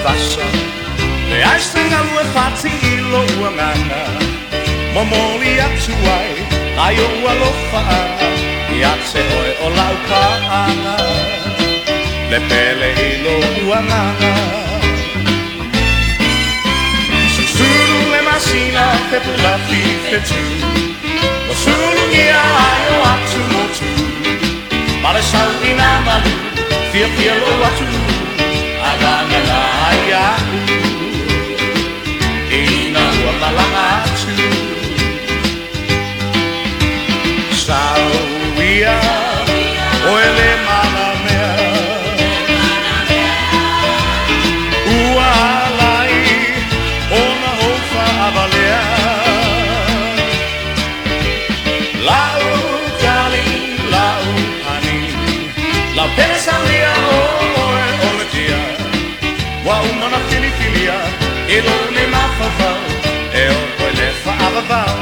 vasa. Le ai se galu e fati i lou agaga, Momoli atu ai nai ou alofaaga, Ia te oe o lau paaga, Le pele i lou agaga. Susulu le masina Fepulafi fetu, Ua sulugia ai o atu motu, Ma le sauina malu, Fiafia lou atunuu, Agagaga ai a'u, Ina ua malaga atu. Sauia oe le malamea, Ua ala ai ona ou faavalea. La'u tali, la'u pani, Lau pele sauia o oe o le tia, Ua uma ona filifilia i lou nei mafaufau, E o oe le faavavau,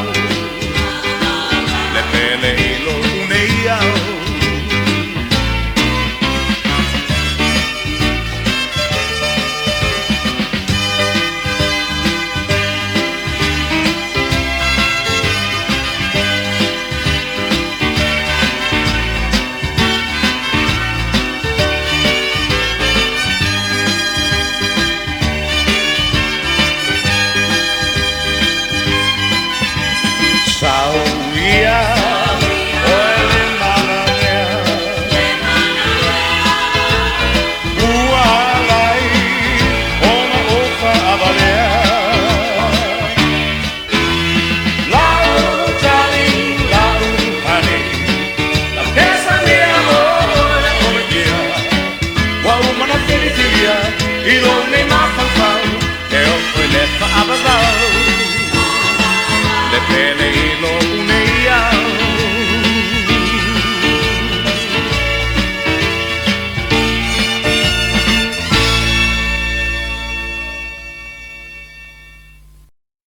Le pele i lou nei au. Sauia oe le malamea, Ua ala ai ona ou faavalea. Lau tali, lau pani, Lau pele sauia o oe o le tia, Ua uma ona filifilia i lou nei mafaufau, E o oe le faavavau, Le pele i lou